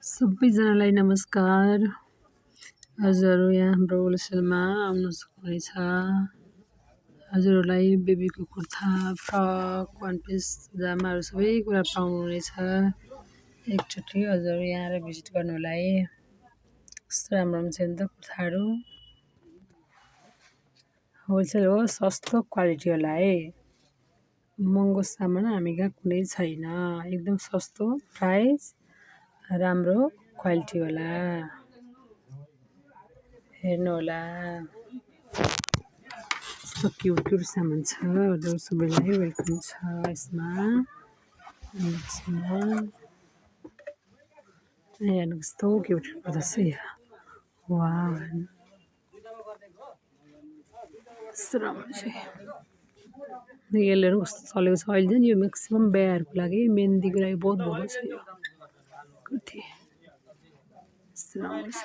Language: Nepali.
सबैजनालाई नमस्कार। हजुरहरू यहाँ हाम्रो होलसेलमा आउन सक्नुहुनेछ। हजुरहरूलाई बेबीको कुर्ता, फ्रक, वान पिस, जामाहरू सबै कुरा पाउनुहुनेछ। एकचोटि हजुरहरू यहाँ आएर भिजिट गर्नु होला है। कस्तो राम्रो हुन्छ नि त कुर्ताहरू। होलसेल हो, सस्तो क्वालिटी होला है। महँगो सामान हामी कहाँ कुनै छैन। एकदम सस्तो प्राइस, राम्रो क्वालिटी होला। हेर्नु होला। कस्तो क्युट सामान छ। हजुर सबैलाई वेलकम छ यसमा। हेर्नु कस्तो क्युट पर्दछ यहाँ। वाउ, कस्तो राम्रो छ। यसले कस्तो चलेको छ अहिले चाहिँ। यो म्याक्सिमम बिहाहरूको लागि, मेहन्दीको लागि बहुत भएको छ यो कुर्ती। कस्तो राम्रो छ।